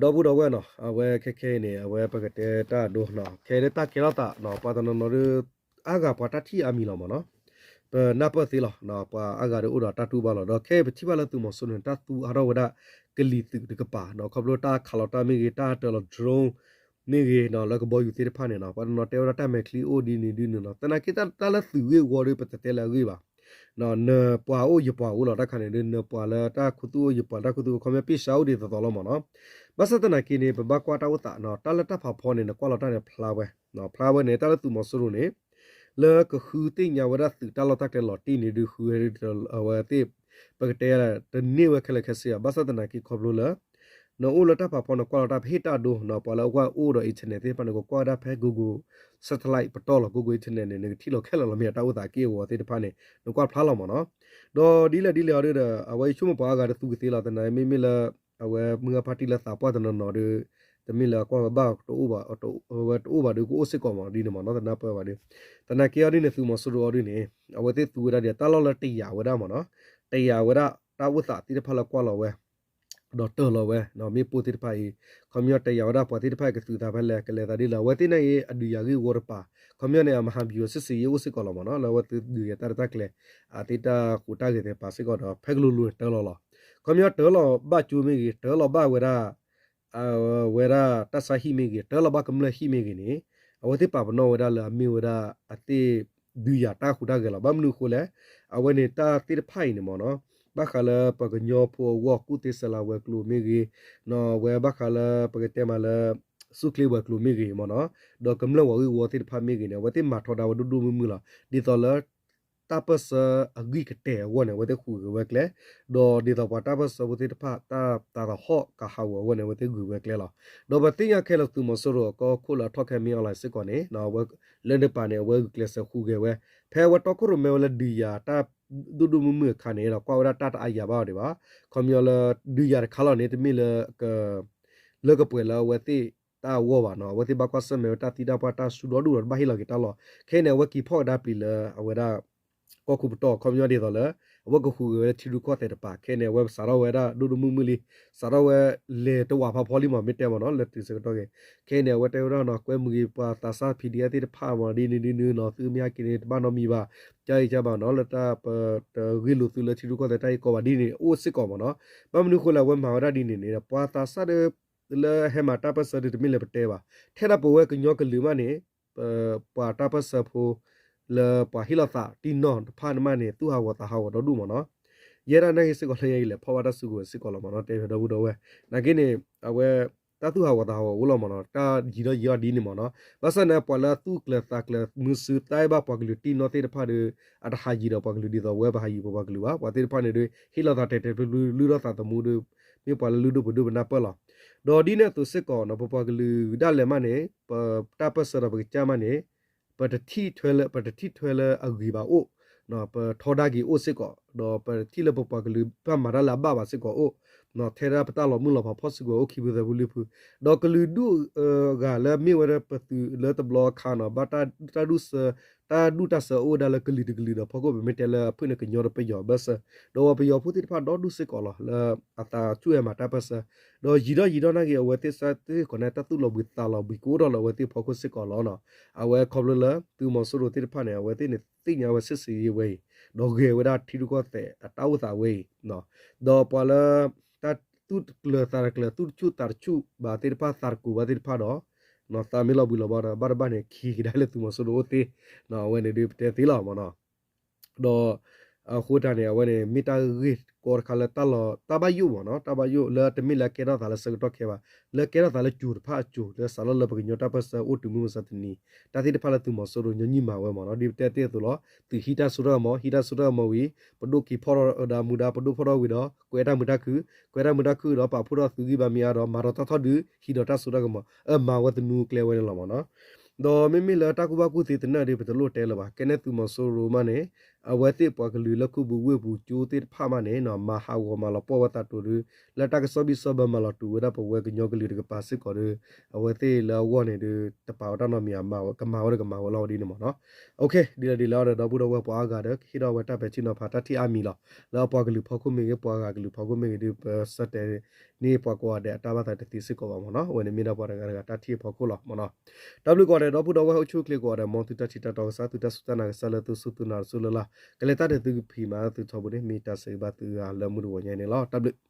ဒီပုၢ်ဒီဝဲၢ်နီၤ အဝဲခဲခဲအံၤန့ၣ် အဝဲပကတဲတၢ်အဒိနီၤ ခဲလၢတၢ်ကဲထီၣ်သးနီၤ ပှၤတနီၤနီၤဒီး အါဂၤပှၤတၢ်ထံၣ်အါမံၤလီၤမ့ၢ်နီၤ ပနၢ်ပၢၢ်သ့လီၤ ပှၤအါဂၤဒီးအိၣ်ဒီးတၢ်တူၢ်ဘၣ်လီၤ ဒီးခဲအံၤပထံၣ်ဘၣ်လၢသုးမီၤစိရိၤန့ၣ် တၢ်သူအါထီၣ်ဝဲဒၣ် ကလံၤသုးတကပၤနီၤ ခီဖျိတၢ်ခးလီၤတၢ်မ့ၢ်ဂ့ၤ တၢ်တၢလီၤ drone မ့ၢ်ဂ့ၤနီၤ လၢကဘီယူၤသ့ၣ်တဖၣ်န့ၣ်နီၤ ပှၤတနီၤတဲဝဲဒၣ်တၢ်မဲာ်ချံအိၣ်ဒ်န့ၣ်ဒ်န့ၣ်နီၤ သနာ်က့တၢ်လၢသုးဂ့ၢ်ဝီဒီး ပတတဲလၢအဂ့ၢ်ဘၣ် နပှၤအိၣ်ယပှၤအိၣ်လီၤ တၢ်ခါန့ၣ်ဒီး နပှၤလၢတၢ်ခူသူၣ်အိၣ်ယပှၤတၢ်ခူသူၣ်အိၣ် ခီပညီပ့ၢ်စှၤအိၣ်ဒ်သိးသိးလီၤမ့ၢ်နီၤ ဘၣ်ဆၣ်သနာ်က့န့ၣ် ပဘၣ်ကွၢ်တၢ်အိၣ်သးနီၤ တၢ်လၢတၢ်ဖးဖီန့ၣ် နကွၢ်လီၤတၢ်န့ၣ်ဖျါဝဲ ဖျါဝဲန့ၣ် တၢ်လၢသုးမီၤစိရိၤန့ၣ် လၢကဃုသ့ၣ်ညါဝဲဒၣ်သုးတၢ်လီၢ်တၢ်ကျဲလီၤတံၢ်န့ၣ်ဒုးဃုဝဲဒၣ် အဝဲသ့ၣ် ပကတဲတန့ၢ်ဝဲခဲလၢာ်ခဲဆ့ဘၣ် ဘၣ်ဆၣ်သနာ်က့ခီဖျိလၢ နအိၣ်လၢတၢ်ဖးဖီနကွၢ်လီၤတၢ်ပဟ့ၣ်တၢ်ဒိနီၤ ပှၤလၢအကွၢ်အိၣ်ဒီး internet သ့ၣ်တဖၣ်န့ၣ် ကကွၢ်ဝဲဒၣ်ဖဲ Google Satellite ပတီၢ်လီၤ Google Internet န့ၣ် နကထံၣ်လီၤခဲလၢာ်လီၤ မ့ၢ်အတၢ်အိၣ်သးက့ၢ်အဂီၤသ့ၣ်တဖၣ်န့ၣ် နကွၢ်ဖျါလီၤမ့ၢ်နီၤ ဒီးဒ်လဲၣ်ဒ်လဲၣ်အီၤဒီး အဝဲယဆိကမိၣ်ပှၤအါဂၤဒီးသူကသ့လီၤ သနာ်မ့မ့ၢ်လၢ အဝဲမုၢ်ဂၢ်ဖါတံၢ်လၢသးပှၢ်တနီၤနီၤဒီး တမ့ၢ်လၢအကွၢ်ဝဲဘၣ်တအိၣ်ဘၣ် ဝဲတအိၣ်ဘၣ်ဒီး ကအိၣ်စ့ၢ်ကီးမ့ၢ်နီၤ ဒ်န့ၣ်မ့ၢ်နီၤ သနာ်ပၢၢ်ဘၣ်ဒီး သနာ်က့အီၤဒ်န့ၣ် သုးမီၤစိရိၤအီၤဒ်န့ၣ် အဝဲသ့ၣ်သူဝဲဒၣ်ဒီး တၢ်လီၢ်လၢတယာ်ဝဲဒၣ်မ့ၢ်နီၤ တယာ်ဝဲဒၣ်တၢ်အိၣ်သးသ့ၣ်တဖၣ်လၢကွၢ်လီၤဝဲ ဒီးတၢလီၤဝဲ မ့ၣ်ပိၢ်သ့ၣ်တဖၣ်အံၤ ခီပညီတယာ်ဝဲဒၣ်ပှၤသ့ၣ်တဖၣ်အံၤကသုးသးဖဲလဲၣ် ကလဲၤသးဒ်လဲၣ် အဝဲသ့ၣ်န့ၣ်အံၤ အဒုးယၤဂ့ၢ်ဝီတပၤ ခီပညီန့ၣ် အမဟာဗျူဟာစစ်ဆင်ရေးအိၣ်စ့ၢ်ကီးလီၤမ့ၢ်နီၤ လၢအဝဲသ့ၣ်ဒုးယၤတၢ်ရဲၣ်တၢ်ကျဲၤ အသ့ၣ်တၢ်ဟူးတၢ်ဂဲၤသ့ၣ်တဖၣ်စ့ၢ်ကီးဒီး ဖဲကလိၤလိၤန့ၣ်တၢလီၤလီၤ ခီပညီတၢလီၤဘၣ်ကၠိမ့ၢ်ဂ့ၤ တၢလီၤဘၣ်ဝဲဒၣ် ဝဲဒၣ်တၢ်ဆါဟံၣ်မ့ၢ်ဂ့ၤ တၢလီၤဘၣ်ကမျၢၢ်ဟံၣ်မ့ၢ်ဂ့ၤန့ၣ် အဝဲသ့ၣ်ပာ်ပနီၣ်ဝဲဒၣ်လၢအမ့ၢ်ဝဲဒၣ်အသ့ၣ်ဒုးယၤတၢ်ဟူးတၢ်ဂဲၤလီၤ ဘၣ်မနုၤအဃိလဲၣ် အဝဲန့ၣ်တၢ်သ့ၣ်တဖၣ်အံၤန့ၣ်မ့ၢ်နီၤ ဘၣ်ဃးလၢပှၤကညီဖိအဂီၢ် ကူၣ်သ့စဲးလၤဝဲၤကျိၤမ့ၢ်ဂ့ၤ ဝဲဘၣ်ဃးလၢပကတဲမးလၢ ဆူၣ်ချ့ဝဲၤကျိၤမ့ၢ်ဂ့ၤမ့ၢ်နီၤ ဒီးကမျၢၢ်ဝီၤဂ့ၢ်ဝီသ့ၣ်တဖၣ်မ့ၢ်ဂ့ၤန့ၣ် အဝဲသ့ၣ်မၤထီဒါဝဲဒိၣ်ဒိၣ်မုၢ်မုၢ်လီၤ. ဒ်သိးလၢ တၢ်ပၢၢ်ဆၢအဂံၢ်ကတၢၢ်အဂီၢ်န့ၣ် အဝဲသ့ၣ်ဟူးဂဲၤဝဲကျဲ, ဒီးဒ်သိးပှၤတၢ်ပၢၢ်ဆၢဖိသ့ၣ်တဖၣ် တၢ်သးသဟီၣ်ကဟးဂီၤအဂီၢ်န့ၣ် အဝဲသ့ၣ်ဂုာ်ဝဲကျဲလီၤ. ဒီးပသ့ၣ်ညါခဲလၢာ်သုးမီၤစိရိၤအကီၢ်ခိၣ်လၢအထီၣ်ခဲမ့ၢ်အီၤလၢစ့ၢ်ကီးန့ၣ် လၢနပာ်န့ၣ် အဝဲဂုာ်ကျဲးစၢးဟူးဂဲၤဝဲ, ဖဲအဝဲတီခိၣ်ရိၣ်မဲဝဲလၢဒုးယၤတၢ်ဒိၣ်ဒိၣ်မုၢ်မုၢ်အခါန့ၣ်ဒီး ကွၢ်ဝဲဒၣ်တၢ်တအါယၤဘၣ်အီၤဒံးဘၣ်. ခီပညီလၢ ဒုးယၤတခါလီၤန့ၣ် တမ့ၢ်လၢ လၢကပှဲၤလၢအဝဲသ့ၣ်တၢ်အဂီၢ်ဘၣ်နီၤ, အဝဲသ့ၣ်ဘၣ်ကွၢ်ဆၢၣ်မဲာ်ဝဲတၢ်သံတၢ်ပှၢ်တၢ်ဆူဒီဒူၣ်ဒီး တဘၣ်ဟ့ၣ်လီၤက့ၤတၢ်လီၢ်, ခဲအံၤန့ၣ် အဝဲက့ၤဖီၣ်ကဒါပျံၤလၢအဝဲဒၣ် ကီၢ်ခိၣ်ပတီၢ် ခီပညီဒ်သိးလၢ အဝဲကဟူးဂဲၤဝဲလၢထံရူၢ်ကီၢ်သဲးတပၤ, ခဲအံၤန့ၣ် အဝဲစးထီၣ်ဝဲဒၣ်ဒိၣ်ဒိၣ်မုၢ်မုၢ်လံ, စးထီၣ်ဝဲလဲၤတဝးဖးဖီလံမး မ့ၢ်တဲမးနီၤ လၢတုၤဆၢကတီၢ်ဂ့ၤ, ခဲအံၤန့ၣ် အဝဲတဲဝဲဒၣ်နီၤ ကွဲမုာ်က့ၤပှၤသးစၢ် PDF သ့ၣ်တဖၣ်မး ဒ်န့ၣ်ဒ်န့ၣ်နီၤ သုမ့ၢ်ဟဲက့ၤန့ၣ် တဘၣ်နီတမံၤဘၣ်, ကၢအံၤကၢဘၣ်နီၤ လၢတၢ်ပတဂ့ၢ်လိာ်သုလၢထံရူၢ်ကီၢ်သဲးတၢ်ဂ့ၢ်ကီဘၣ်ဒ်န့ၣ် အိၣ်စ့ၢ်ကီးမးနီၤ, ဘၣ်မနုၤအဃိလဲၣ် အဝဲမၤဝဲဒၣ်ဒ်န့ၣ်န့ၣ် ပှၤသးစၢ်ဒီး လၢဟဲမၤတၢ်ပၢၢ်ဆၢဒီး တမ့ၢ်လၢပတဲဘၣ်, ထဲဒၣ်ပဝဲကညီကလုာ်မးန့ၣ် ပပှၤတၢ်ပၢၢ်ဆၢဖိ လၢပှၤဟ့ၣ်လီၤသးတံၢ်နီၢ်တဖၣ်န့ၣ်မးန့ၣ် သူၣ်ဟးဂီၤသးဟးဂီၤဒီဒူၣ်မးနီၤ, ယဲဒၣ်နာ်က့စ့ၢ်ကီးလၢညါအံၤလဲၤဖီၣ်ဘၣ်တၢ်စုကဝဲၤစ့ၢ်ကီးလီၤမးနီၤ တဲဖဲဒီပုၢ်ဒီဝဲၢ်, နာ်က့န့ၣ် အဝဲ တၢ်သူၣ်ဟးဂီၤသးဟးဂီၤအိၣ်လီၤမးနီၤ တၢ်ယံၤဒီးယံၤဒီးဒ်န့ၣ်မးနီၤ, ဘၣ်ဆၣ်န့ၣ် ပှၤလၢအသူၣ်ကျၢၤသးကျၢၤမုာ်စုသးဘၣ်ပှၤကလုာ်တံၢ်နီၢ်သ့ၣ်တဖၣ်ဒီး အတဟးယံၤဒီးပှၤကလုာ်ဒ်သိးဝဲပဟးယံၤပပှၤကလုာ်ဘၣ်, ပှၤသ့ၣ်တဖၣ်န့ၣ်ဒီး ဟ့ၣ်လီၤသးတဲာ်တဲာ်ဖျုးဖျုး လုၢ်ထီၣ်သးသမူဒီး မ့ၢ်ပှၤလၢလုၢ်ဒိၣ်ပှ့ၤဒိၣ်ပနၢ်ပၢၢ်လီၤ. ဒီးဒ်န့ၣ်အသိးစ့ၢ်ကီးနီၤ ပပှၤကလုာ်ဒၣ်လဲာ်မးန့ၣ် ပတၢ်ပၢၢ်ဆၢဒီးပကစၢ်မးန့ၣ် ပတထံၣ်ထွဲလၢ ပတထံၣ်ထွဲလၢအဂ့ၤဘၣ်အိၣ်, ပထီဒါက့ၤအိၣ်စ့ၢ်ကီး ဒီးပထံၣ်လၢပပှၤကလုာ်ဘၣ်မၤတၢ်လၢအဘၣ်ဘၣ်စ့ၢ်ကီးအိၣ်, ထဲဒၣ်ပတၢ်လီၤမုၢ်လီၤဖးဖီၣ်စုကဝဲၤအိၣ်ခံဖုသၢဖုလွံၢ်ဖု, ဒီးကလုာ်ဒူၣ်အဂၤလၢမ့ၢ်ဝဲဒၣ်ပသုးလၢတဘျီအခါနီၤ ဘၣ်တၢ်ဒူၣ်ဆၢ တၢ်ဒူၣ်တၢ်ဆၢအိၣ်ဝဲဒၣ်လၢကလုာ်တကလုာ်ဒီး ဖီခိၣ်ပမ့ၢ်တဲလၢအဖုၣ်န့ၣ် ကညီဒီးပယီၤအဘၢၣ်စၢၤ, ဒီးပယီၤဖိသ့ၣ်တဖၣ်ဒီဒူၣ်စ့ၢ်ကီးလီၤ လၢအသးဆူၣ်ဟဲမၤတၢ်ပၢၢ်ဆၢ, ဒီးယံၤဒီးယံၤဒီးနာ်က့ အဝဲသ့ၣ်စၢ်သ့ၣ်တဖၣ်န့ၣ် တၢ်သူၣ်လီၤဘှံးသးလီၤဘှံးကအိၣ်ထီၣ်လၢအဝဲသ့ၣ်ဖီခိၣ်စ့ၢ်ကီးလီၤနီၤ, အဝဲခီဖျိလၢ သုးမီၤစိရိၤသ့ၣ်တဖၣ်န့ၣ် အဝဲသ့ၣ်န့ၣ်သ့ၣ်ညါဝဲစစ်ဆင်ရေးဝဲအံၤ, ဒီးဂဲၤဝဲဒၣ်ထံရူၢ်ကီၢ်သဲးအတၢ်အိၣ်သးဝဲအံၤ, ဒီးပှၤလၢ တၢ်သူၣ်ကျၢၤသးတကျၢၤ သူၣ်တဆူၣ်သးတဆူၣ်ဘၣ်သ့ၣ်တဖၣ် သးတကိၤဘၣ်သ့ၣ်တဖၣ်ဒီး သးမ့ၢ်လီၤဘှံးလီၤဘှါဒီး ဘၣ်တဘၣ်န့ၣ် ခံကဒါလၢသုးမီၤစိရိၤအိၣ်သ့, အဝဲန့ၣ်ဒုးပတဲသ့လီၤမ့ၢ်နီၤ. ဒီးအဃိတၢ်န့ၣ် အဝဲန့ၣ် မ့ၢ်တၢ်ဂ့ၢ်ကီတခါလၢတၢ်လီၤ တၢ်ဘၣ်ယိၣ်မ့ၢ်နီၤ, တၢ်ဘၣ်ယိၣ်လၢတမ့ၢ်လၢအကဲထီၣ်သးလၢဆၢကတီၢ်ခဲအံၤဘၣ်, လၢကဲထီၣ်သးလၢကၠိၤတဖၣ်အကၠိၤ လၢစးထီၣ်လၢပကညီတၢ်ပၢၢ်ဆၢအိၣ်တုၤမုၢ်မဆါတနံၤ, တၢ်သ့ၣ်တဖၣ်လၢသုးမီၤစိရိၤညီနုၢ်မၤဝဲမ့ၢ်နီၤ. ဒ်ပတဲတ့ၢ်အသိးလီၤ, သုးဟံးတၢ်စိတၢ်ကမီၤ, ဟံးတၢ်စိတၢ်ကမီၤဝံၤ ပဒိၣ်က့ၤဖီၣ်ဒီးမူဒါ, ပဒိၣ်ဖီၣ်ထီၣ်ဝံၤဒီး ကွဲးတၢ်မုာ်တၢ်ခုၣ်, ကွဲးတၢ်မုာ်တၢ်ခုၣ်ဒီး ပာ်ဖှိၣ်ထီၣ်သုးဂံၢ်ဘါမ့ၢ်အါဒီး မၤဒီးတၢ်ထီၣ်ဒုး ဟံးဒီးတၢ်စိတၢ်ကမီၤ, အၢ မၤဝဲသနူကျဲဝဲန့ၣ်လီၤမ့ၢ်နီၤ. ဒီးမ့မ့ၢ်လၢတၢ်ကူၣ်ဘၣ်ကူၣ်သ့တနၢၣ်ဒီး ပတလိၣ်တဲလၢၤဘၣ်, ကဲန့ၣ်သုးမီၤစိရိၤမးန့ၣ် အဝဲသ့ၣ်ပှၤကလုာ်လၢခူပူၤဝ့ၢ်ပူၤကၠိသ့ၣ်တဖၣ်မးန့ၣ် မၤဟးဂီၤမၤလီၤပှီၢ်ဝဲသးတိၤဒီး လၢတၢ်ကစီၣ်ဘံၣ်စီဘၢမၤလီၤတူာ်ဝဲဒၣ်ပဝဲကညီကလုာ်တကပၤစ့ၢ်ကီးဒီး အဝဲသ့ၣ်လၢအဂီၢ်န့ၣ်ဒီး တပာ်ဝဲတၢ်နီတမံၤ ကမၤဝဲဒီးကမၤဝဲလီၤဝဲဒ်န့ၣ်မ့ၢ်နီၤ. ဒ်လဲၣ်ဒ်လဲၣ်ဒီးဒီပုၢ်ဒီဝဲၢ်ပှၤအါဂၤဒီး ကဟ့ၣ်ထီၣ်ဝဲတၢ်ပဲာ်ထံနီၤဖးတၢ်ထံၣ်အါမံၤလီၤ. လၢအပှၤကလုာ်ဖီခိၣ်မ့ၢ်ဂ့ၤ ပှၤဂၤကလုာ်ဖီခိၣ်မ့ၢ်ဂ့ၤဒီး ပဆၢတဲာ်န့ၢ်ပှၤကိးဂၤဒဲးအတၢ်ဘၣ်သးတသ့စ့ၢ်ကီးဘၣ်မ့ၢ်နီၤ. အဝဲန့ၣ်မ့ၢ်ဒၣ်ပှၤတဂၤတဂၤတၢ်ထံၣ်အဖီခိၣ်လီၤမ့ၢ်နီၤ. တၢ်ဘျုးကိးဂၤဒဲး ဒီပုၢ်ဒီဝဲၢ်အိၣ်ဆူၣ်အိၣ်ချ့ကိးဂၤဒဲး မ်သုတၢ်ထံၣ်တၢ်တီကစၢ် သုတၢ်စူၢ်တၢ်နာ်ကစၢ်လၢသုစူၢ်သုနာ်တစူၢ်လၢ်လၢ် ကလဲၤတၢ်ဒီးသုကဖံးမၤသုထီဘိန့ၣ် မ့ၢ်တၢ်ဆၢဂ့ၤဘၣ်သုဂၤလၢမုၢ်တဂီၤညါအံၤန့ၣ်လီၤ. တၢ်ဘျုး